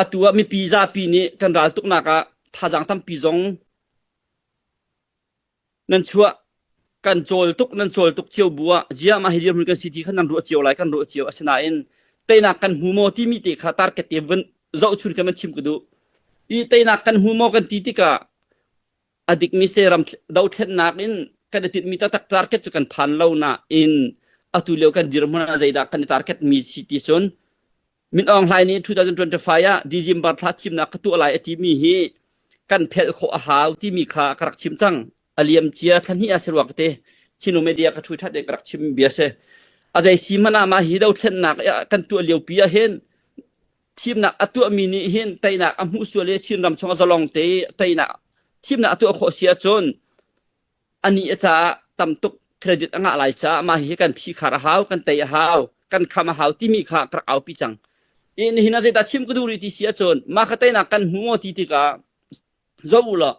Atu ah mipi zapi nih kan raltuknak ah thazaang tampi zong nan chuah kan cawl tuk nan cawl tuk cio bu ah ziah mah hi dirhmun kan si ti kha nan ruah cio lai kan ruah cio asinain teinak kan hmu maw timi te kha target te vun zohchun kan van chim ka duh i teinak kan hmu maw kan ti tikah a dikmi se ram dothlennak in kan i tinhmi taktak target cu kan phan lo nain atu lio kan dirhmun ah zeidah kan i target mi si ti cun Min Aung Hlaing nih 2025 ah December thla thimnak ka tuah lai a timi hi kan phelh khawh a hau timi kha ka rak chim cang. A liam cia thla hnih ah si rua ka ti. Chinu media ka ṭhui ṭhat in ka rak chim bia si. A zei si hmanh ah mah hi dothlennak kan tuah lio pi ah hin thimnak a tuahmi nih hin teinak a hmuh sual i Chinram chung a zalong te teinak thimnak a tuah khawh si ahcun anih a caah tam tuk credit a ngah lai caah mah hi kan phihkhar a hau kan tei a hau kan kham a hau timi kha ka rak aupi cang i nihin ah zeidah chim ka duh rih ti si ahcun mah kha teinak kan hmu maw ti tikah zoh u law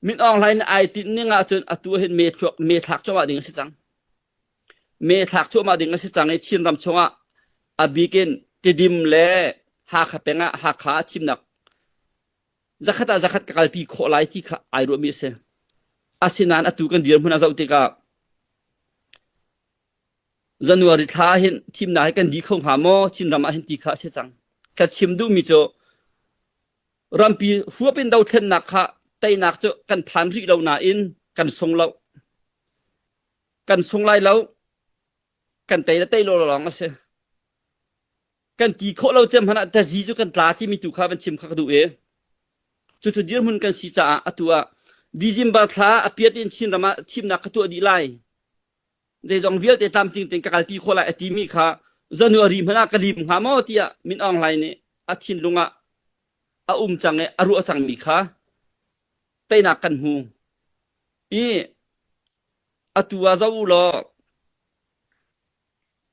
Min Aung Hlaing ai tinh ning ahcun atu hin me thluak me thlak cuahmah ding a si cang me thlak cuahmah ding a si cang i Chinram chungah a bik in Tidim le Hakha peng ah Hakha ah thimnak zakhat ah zakhat ka kalpi khawh lai ti kha ai ruahmi a si. Asinain atu kan dirhmun a zoh tikah January thla hin thimnak hi kan di kho hnga maw Chinram ah hin ti kha a si cang. Ka chim duhmi cu rampi huap in dothlennak kha teinak cu kan phan rih lo nain kan sung lo. Kan sung lai lo. Kan tei le tei lo lawng a si. Kan ti khawh lo cem hmanh ah tazi cu kan tla timi tu kha van chim kha ka duh i cucu dirhmun kan si caah atu ah December thla a piat in Chinram ah thimnak ka tuah dih lai zeizong vialte tlamtling tein ka kalpi khawh lai a timi kha January hmanh ah ka lim hnga maw tiah Min Aung Hlaing nih a thinlung ah a um cang i a ruah cangmi kha teinak kan hmu i atu ah zoh u law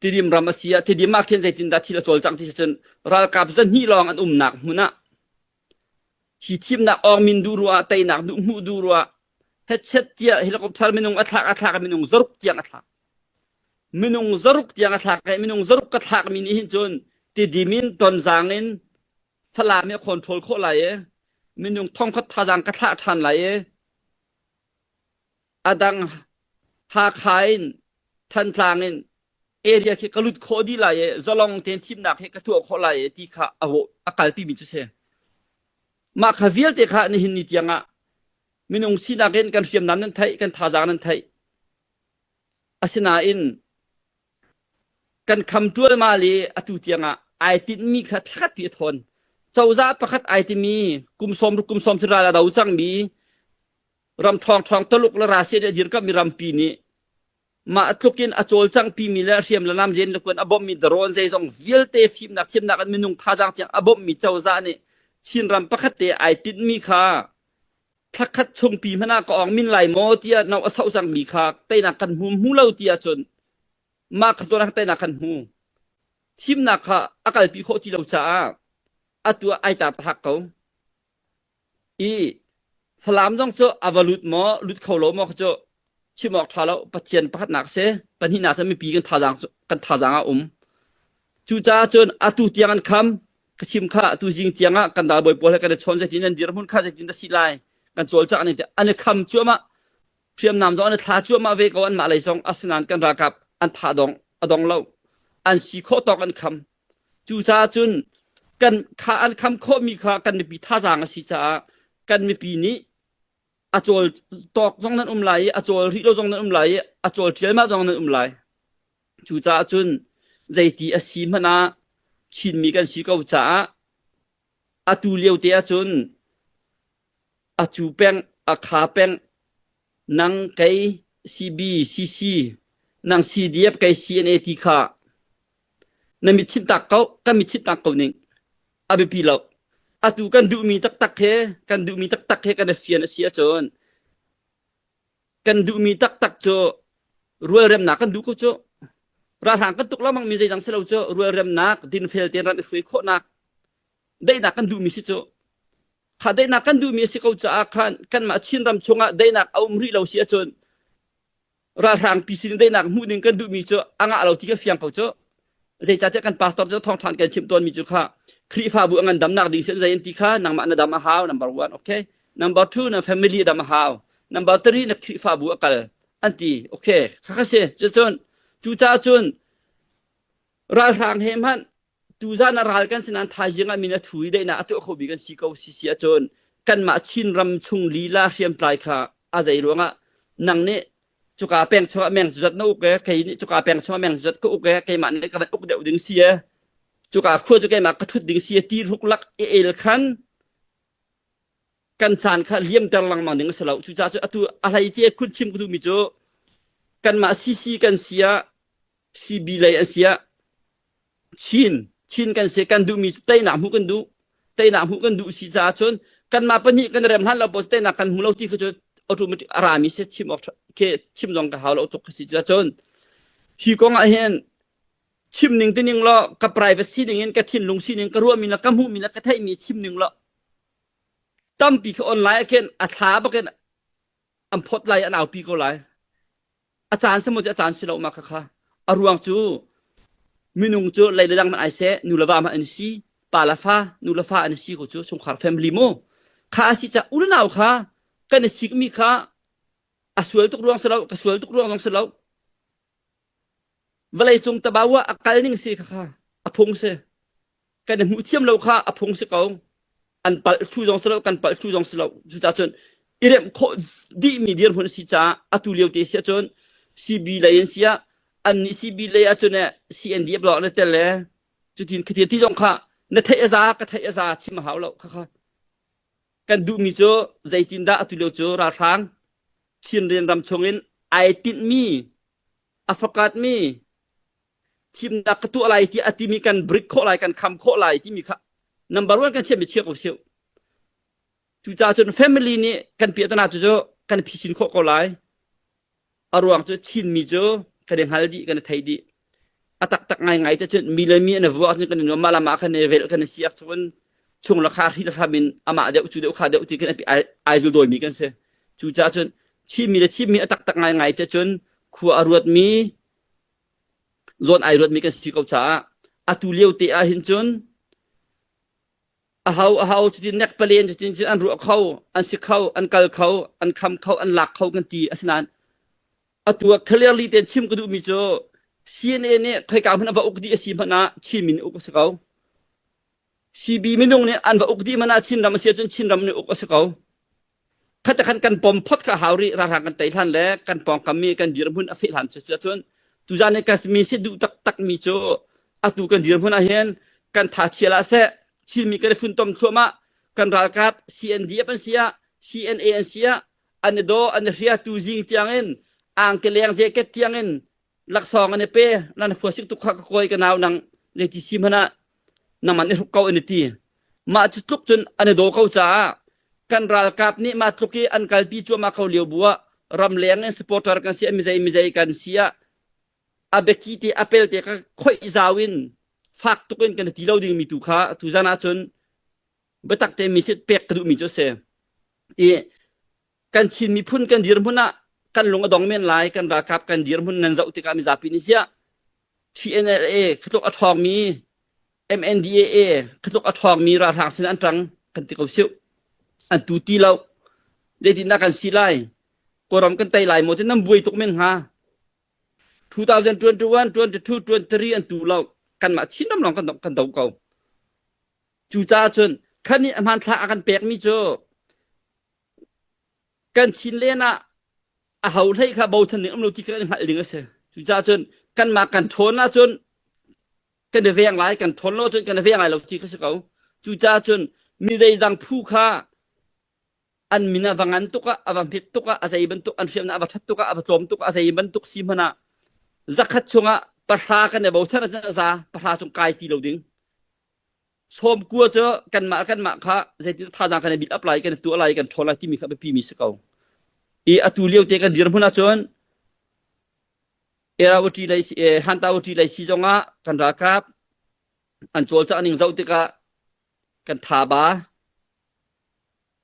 Tidim ram a si ah Tidim ah khin zeitindah thil a cawlcangh ti si cun ralkap zahnih lawng an umnak hmun ah hi thimnak awngmin duh ruah teinak duh hmuh duh ruah hetchet tiah helicopter minung a thlak a thlak minung zaruk tiang a thlak minung zaruk tiang a thlak i minung zaruk ka thlak mi nih hin cun Tidim in Tonzang in Falam i a control khawh lai i minung thongkhat thazaang ka thlah ṭhan lai i a dang Hakha in Thantlang in area khi ka lut khawh dih lai i zalong tein thimnak hi ka tuah khawh lai i ti kha a a kalpi mi cu si. Mah kha vialte kha nihin ni tiang ah minung sinak in kan hriamnam nan theih, kan thazaang nan theih. Asinain kan kham ṭualmal i atu tiang ah ai tinhmi kha thla ti a thawn. Cozah pakhat ai timi kum 60 kum 70 ral a do cangmi ram ṭhawngṭhawng Taluk le Russia nih a dirkamhmi rampi nih mah tluk in a cawlcanghpimi le hriam le nam zen le kuan a bawmhmi drone zeizong vialte fimnak thiamnak in minung thazaang tiang a bawmhmi cozah nih Chinram pakhat te ai tinhmi kha thlakhat chungpi hmanh ah ka awng min lai maw tiah no a soh cangmi kha teinak kan hmu hmu lo ti ahcun mah kha zawn ah teinak kan hmu thimnak kha a kalpi khawh ti lo caah atu ah ai tar tahak ko I Falam zong cu a va lut maw lut kho lo maw kha cu chim awk ṭha lo Pathian pakhatnak a si pahnihnak cu mipi kan thazaang cu kan thazaang a um cucaah cun atu tiang an kham ka chim kha tu zing tiang ah kan ralbawi pawl he kan i chawn zeitin an dirhmun kha zeitin dah si lai kan cawlcangh ning an i kham cuahmah hriamnam zong an i thla cuahmah ve ko anmah lei zong asinain kan ralkap an tha dong a dong lo an si khawh tawk an kham Cucaah cun kan kha an kham khawhmi kha kan mipi thazaang a si caah kan mipi nih a cawl tawk zong nan um lai i a cawl rih lo zong nan um lai i a cawl ṭialmah zong nan um lai. Cucaah cun zeiti a si hmanh ah Chinmi kan si ko caah atu lio te ahcun a cu peng, a kha peng, nang kei CB, CC, nang CDF kei CNA ti kha na mit thintak ko kan mit thintak ko ning a biapi lo atu kan duhmi taktak he kan duhmi taktak he kan i fian a si ahcun kan duhmi taktak cu rualremnak kan duh ko cu ralhrang kan tuk lengmang mi zeidang si lo cu rualremnak dinfel tein ram i hruai khawhnak daihnak kan duhmi si cu kha daihnak kan duhmi a si ko caah khan kanmah Chinram chungah daihnak a um rih lo si ahcun ralhrang pi sin daihnak hmuh ding kan duhmi cu a ngah lo ti ka fiang ko cu zeicahtiah kan pastor cu thawngṭhan kan chimh tawnmi cu kha. Khrihfabu a ngandamnak ding sin zei an ti kha nangmah na dam a hau number one okay number two na family a dam a hau number three na Khrihfabu a kal an ti okay kha kha si cucun cucaah cun ralhrang he hmanh tuzan a ral kan si nain thaizing ah min a thu i daihnak a tuah kho mi kan si ko si si ahcun kanmah Chin ram chung lila hriamtlai kha a zei ruangah nang nih cuka peng chungah meng zat na uk e kei nih cuka peng chungah meng zat ka uk e keimah nih ka van uk deuh ding si e cuka khua cu keimah ka ṭhut ding si e ti hruk lak i el khan kan caan kha liamter lengmang ding a si lo. Cucaah cu atu a hleice khun chim ka duhmi cu kanmah CC kan si ah CB lei an si ah Chin Chin kan si kan duhmi cu teinak hmuh kan duh. Teinak hmuh kan duh si caah cun kanmah pahnih kan rem hlan lo paoh teinak kan hmu lo ti kha cu automatic a rami si chim awk ke chim zong ka hau lo tuk ka si caah cun hi kong ah hin chim ning ti ning law ka privacy ning in ka thinlung sining ka ruahmi le ka hmuhmi le ka theihmi chim ning law tampi kha online ah khin a thla bakin an phot lai an aupi ko lai a caan si maw a caan si lo ma kha kha a ruang cu minung cu lei le dang man ai seh nu le va man an si pa le fa nu le fa an si ko cu chungkhar family mu kha a si ca u le nau kha kan i sik mi kha a sual tuk ruang si lo ka sual tuk ruang zong si lo vawleicung tabawa a kal ning si kha kha a phung si kan i hmuh thiam lo kha a phung si ko an palh thlu zong si lo kan palh thlu zong si lo cucaah cun i remh khawh dihmi dirhmun a si caah atu lio te si ahcun CB lei in si ah annih CB lei ahcun eh CNDF lawng na tel le cutin khatin ti zong kha na theih a za ka theih a za chim a hau lo kha kha kan duhmi cu zeitindah atu lio cu ralhrang Chinrin ram chungin ai tinhmi a fakatmi thimnak ka tuah lai tiah a timi kan break khawh lai kan kham khawh lai timi kha number one kan chiahmi chia ko siu cucaah cun family nih kan piahtana cu cu kan phisin khawh ko lai a ruang cu Chinmi cu kan i hngal dih kan i thei dih a taktak ngaingai te cun mi le mi an i vuak cun kan i nuam mah le mah kan i velh kan i siak cun chung le kha hri le hram in amah deuh cu deuh kha deuh ti kan ai ai zul dawimi kan si cucaah cun Chinmi le Chinmi a taktak ngaingai te cun khua a ruatmi zawn ai ruatmi kan si ko caah atu lio te ah hin cun aho aho cutin nek palen cutin cun an ruah kho an si kho an kal kho an kham kho an lak kho kan ti asinain atu ah clearly ten chim ka duhmi cu CNA nih khoika hmanh a va uk dih a si hmanh ah Chin min uk a si ko CB minung nih an va uk dih hmanh ah Chinram a si ahcun Chinram nih uk a si ko Khat khan kan pom phot kha hau rih ralhrang kan tei hlan le kan pawngkam mi kan dirhmun a feh hlan cu cun tuzan i mi si duh taktak mi cu atu kan dirhmun ah hin kan tha chia lah seh Chinmi kan i funtom thluahmah kan ralkap CNDF an si ah CNA an si ah an i daw an i hria tu zing tiang in angke leng jacket tiang in laksawng an i pe nan huasik tuk kha ka kawi ka nau nang zeiti si hmanh ah nangman i hruk ko an i ti mah cu tluk cun an i daw ko caah kan ralkap nih mah tluk i an kalpi cuahmah ko lio bu ah ramleng in supporter kan si mizei mizei kan si ah a biaki te a pel te ka khoih zau in fak tuk in kan ti lo ding mi tu kha tuzan ah cun biatak te mi sit pek ka duh mi cu a si i kan Chin miphun kan dirhmun ah kan lung a dong men lai kan ralkap kan dirhmun nan zoh tikah mizapi nih siah TNLA khatluk a ṭhawngmi MNDAA khatluk a ṭhawngmi ralhrang sin an ṭang kan ti ko siu an tu ti lo zeitindah kan si lai Kawlram kan tei lai maw ti nan buai tuk men hnga 2021 22 23 an tu lo kanmah Chinram lawng kan kan do ko cucaah cun khan nih hmanthlak a kan pekmi cu Kan thinlen ah aho hlei kha bochan ding um lo ti kha kan hngalh ding a si. Cucaah cun kanmah kan ṭhawn ahcun kan i veng lai, kan ṭhawn lo ahcun kan i veng lai lo ti kha si ko. Cucaah cun mi zeidang phu kha an min a va ngan tuk ah, a va hmet tuk ah, a zei bantuk an hriamnak a va ṭhat tuk ah, a va tlawm tuk ah, a zei bantuk si hmanh ah zakhat chungah pahra kan i bochan ahcun a za, pahra cung kai ti lo ding. Sawmkua cu kanmah kanmah kha zeitin thazaang kan i build up lai, kan i tuah lai, kan ṭhawl lai timi kha biapi mi si ko. I atu lio te kan dirhmun ahcun Erawati lei Hantawati lei si zongah kan ralkap an cawlcangh ning zoh tikah kan thaba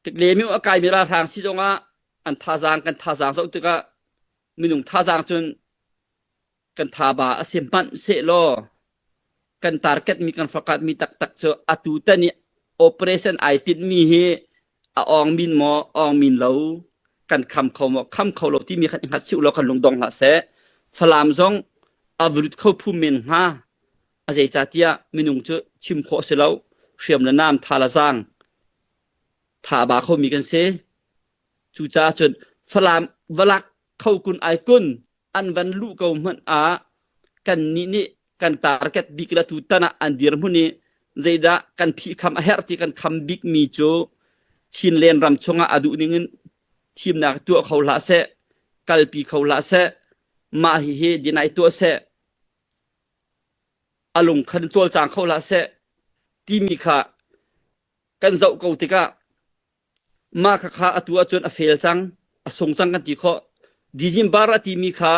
tiklemiu a kaimi ralhrang si zongah an thazaang kan thazaang zoh tikah minung thazaang cun kan thaba a si hmanh sehlaw. Kan target mi kan forecast mi taktak cu atu tan i operation ai tinh mi hi a awng min maw awng min lo kan kham kho maw kham kho lo timi khan i hngat sih law kan lungdong hlah seh. Falam zong a vut kho phu men hnga. A zeicahtiah minung cu chim khawh si lo. Hriam le nam tha le zaang tha a ba khomi kan si. Cucaah cun Falam valak kho kun ai kun an van luh ko hmanh ah kannih nih kan target bik le tutan ah an dirhmun i zeidah kan phihkham a herh ti kan kham bikmi cu Chinland ram chungah a duh ning in thimnak tuah kho hlah seh, kalpi kho hlah seh, mah hihi deny tuah seh, a lung khan cawlcang kho hlah seh timi kha kan zoh ko tikah Mah khakha atu ahcun a fail cang, a sung cang kan ti khawh. December a timi kha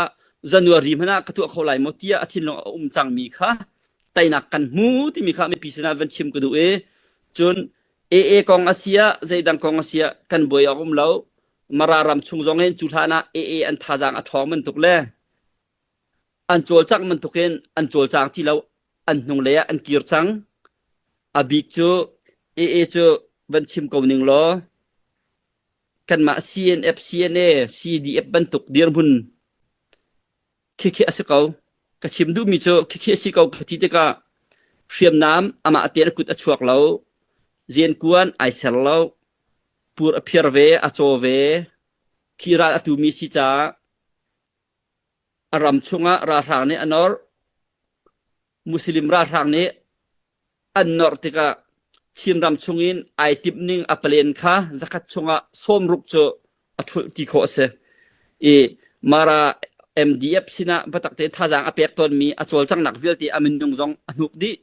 January hmanh ah ka tuah kho lai maw tiah a thinlung a um cangmi kha teinak kan hmu timi kha mipi sinah van chim ka duh i cun AA kong a si ah zeidang kong a si ah kan buai awk um lo. Mara ram chung zong in cu hlan ah AA an thazaang a ṭhawng bantuk le An cawlcangh bantukin an cawlcang ti lo. An hnunglei ah an kir cang. A bik cu AA cu van chim ko ning law kanmah CNF, CNA, CDF bantuk dirhmun khikhi a si ko. Ka chim duhmi cu khikhi a si ko ka ti tikah hriamnam amah tein a kut a chuak lo. Zenkuan ai ser lo. Pur a phiar ve, a caw ve. Khi ral a tumi si caah A ram chungah ralhrang nih a nawrh. Muslim ralhrang nih an nawrh tikah Chinram chungin ai timh ning a palen kha zakhat chungah sawmruk cu a ṭhulh ti khawh a si. I Mara MDF sinah biatak tein thazaang a pek tawnmi a cawlcanghnak vialte a minung zong a hnuk dih.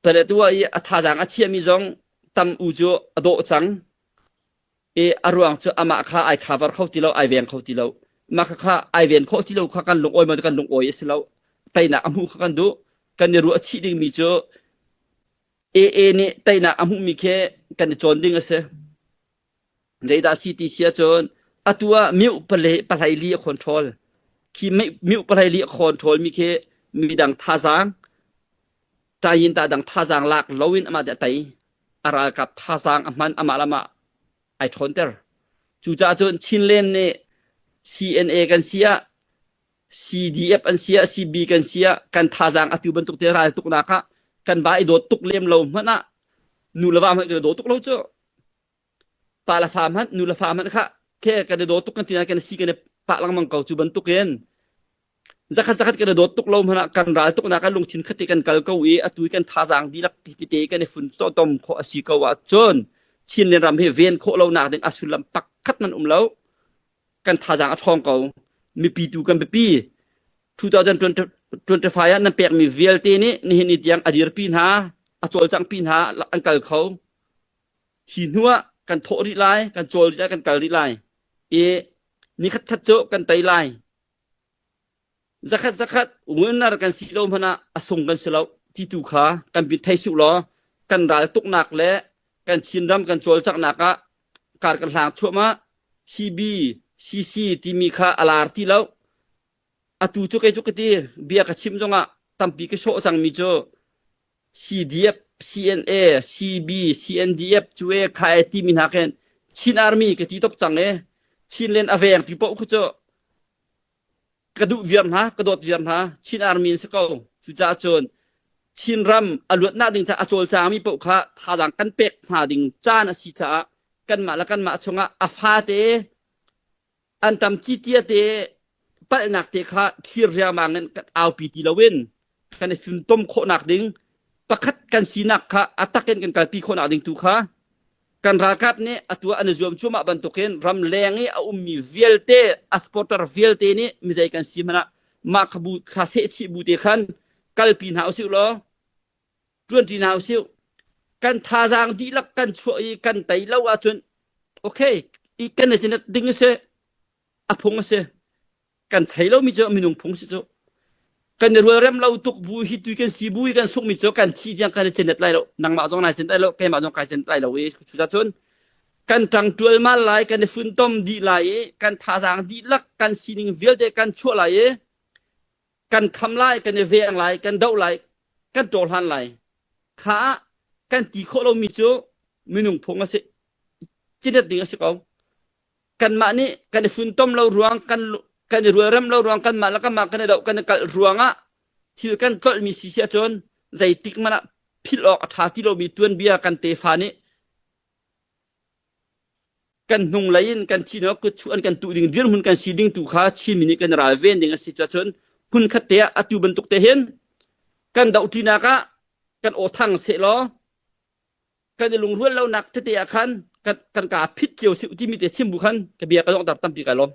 Paletwa i a thazaang a chiahmi zong tam u cu a dawh cang. I a ruang cu amah kha ai cover kho ti lo, ai veng kho ti lo. Mah kha ai ven khawh ti lo kha kan lungawi maw kan lungawi a si lo. Teinak a hmuh kha kan duh. Kan i ruah chih dingmi cu AA nih teinak a hmuhmi khi kan i cawn ding a si. Zeidah si ti si ahcun atu ah mioh pahlei li a control. Khi mioh pahlei li a control mi khi midang thazaang tayin ta dang thazaang lak loin amah nih a tei. A ralkap thazaang a hman amah le amah ai ṭhawnter. Cucaah cun Chinland nih CNA kan si ah CDF an si ah CB kan si ah kan thazaang atu bantuk te ral tuknak ah kan va i dawt tuk lem lo hmanh ah nu le va hmanh kan i daw tuk lo cu. Pa le fa hmanh nu le fa hmanh kha khe kan i daw tuk kan ti nain kan si kan i pah lengmang ko cu bantukin zakhat zakhat kan i dawt tuk lo hmanh ah kan ral tuknak ah lungthin khat te kan kal ko i atu i kan thazaang dihlak tete kan i fun tom khawh a si ko ahcun Chinland ram hi ven khawh lonak ding a sullam pakhat man um lo. Kan thazaang a ṭhawng ko. Mipi tu kan biapi. 2025 ah nan pekmi vialte nih nihin ni tiang a dirpi hna, a cawlcanghpi hna, an kal kho. Hi hnu ah kan thawh rih lai, kan cawl rih lai, kan kal rih lai. I nikhat khat cu kan tei lai. Zakhat zakhat winner kan si lo hmanh ah a sung kan si lo ti tu kha kan bin thei suh law kan ral tuknak le kan Chinram kan cawlcanghnak ah kar kan hlang chuahmah CB CC timi kha a lar ti lo atu cu kei cu ka ti bia ka chim zongah tampi ka sawh cangmi cu CDF CNA CB CNDF cu e kha e timi hna khin Chin Army ka ti top cang e Chinland a veng ti paoh khu cu ka duh viar hna, ka dawt viar hna. Chin Army an si ko. Cucaah cun Chinram a luatnak ding caah a cawlcangmi paoh kha thazaang kan pek hna ding caan a si caah kanmah le kanmah chungah a fate an tam citia te palhnak te kha thlir riangmang in kan aupi ti loin kan i funtom khawhnak ding pakhat kan sinak kha a tak in kan kalpi khawhnak ding tu kha kan ralkap nih atu an i zuam cuahmah bantukin ramleng i a ummi vialte a supporter vialte nih mizei kan si hmanh ah mah kha bu kha sehchih bu te khan kalpi hna usih law ṭuanṭi hna usih kan thazaang dihlak kan chuah i kan tei lo ahcun okay i kan i zinat ding a si a phung a si kan thei lomi cu minung phung si cu kan i rualrem lo tuk bu hi tui kan si bu i kan sungmi cu kan thi tiang kan i cenet lai lo nangmah zong nai cenet lai lo keimah zong kai cenet lai lo i cucaah cun kan ṭang ṭualmal lai kan i funtom dih lai i kan thazaang dihlak kan sining vialte kan chuah lai i. Kan kham lai, kan i veng lai, kan doh lai, kan ṭawhlan lai. Kha ah kan ti khawh lomi cu minung phung a si. Cinet ding a si ko. Kanmah nih kan i funtom lo ruang, kan kan i rualrem lo ruang, kanmah le kanmah kan i doh, kan i kalh ruangah thil kan tlolhmi si si ahcun zeitik hmanh ah philh awk a ṭha ti lomi tuanbia kan tefa nih kan hnunglei in kan thi kut chu an kan tuh ding dirhmun kan si ding tu kha Chinmi nih kan ralven ding a si cun hmunkhat te ah atu bantuk te hin kan dohṭinak ah kan aw thang seh law kan i lungrual lonak tete ah khan kan kan ka phit cio si timi te chim bu khan ka bia ka donghter tampi kai lawm.